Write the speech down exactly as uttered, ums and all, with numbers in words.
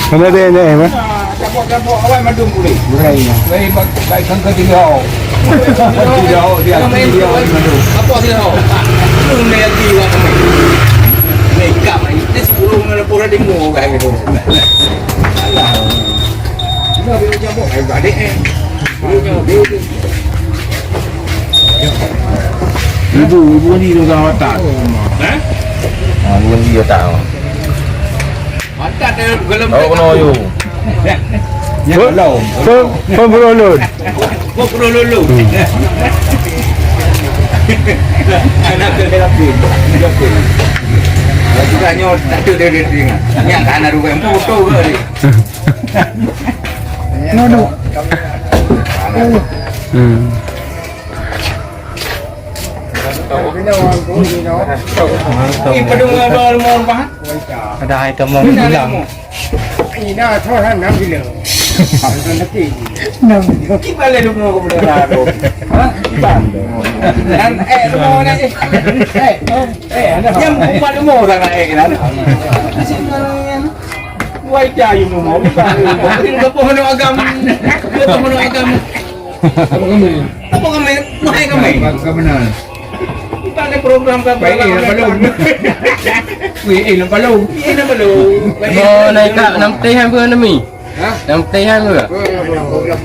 Mana dia ni, eh? Cabok-cabok awai mandum pulih. Burai ya. Baik, baik, baik, sangka tiga. Tiga, dia tiga, mandum. Apa dia? Belum dia lagi, wak kami. Ni kak, ni sepuluh mana pura demo, kayak gitu. Alah. Ini dia cabok, eh, balik, eh. Ibu, ibu ni juga watak. Eh? Ha, ibu ni watak. Watak dia kalau oh, kena you. Ya, kalau. Pun, pun berulun. Pun berulun. Anak tu dia pun. Dia pun. Dia juga nyo tak ada dia, dia tengah. Ni anak rumah yang foto ke dia? Nodok. Hmm. Ada hai temong bilang. Ina thon han nam bila. Nam bila. Kita le dulu ke benda tu. Ha? Kita. Dan eh semua ni. Eh, eh, ada. Yang bukan semua orang eh kan. Wai cah you mau. Bukan ke pohon agam. Ke pohon agam. Apa kami? Apa kami? Mahai kami. Bangsa benar. Kita ada program kan. Baik, eh, lampalung. Wih, eh, lampalung. Eh, lampalung. Baik, oh, eh, naik kak, enam teh yang pun nami. Hah? Enam teh yang pun. Oh, ya, ya.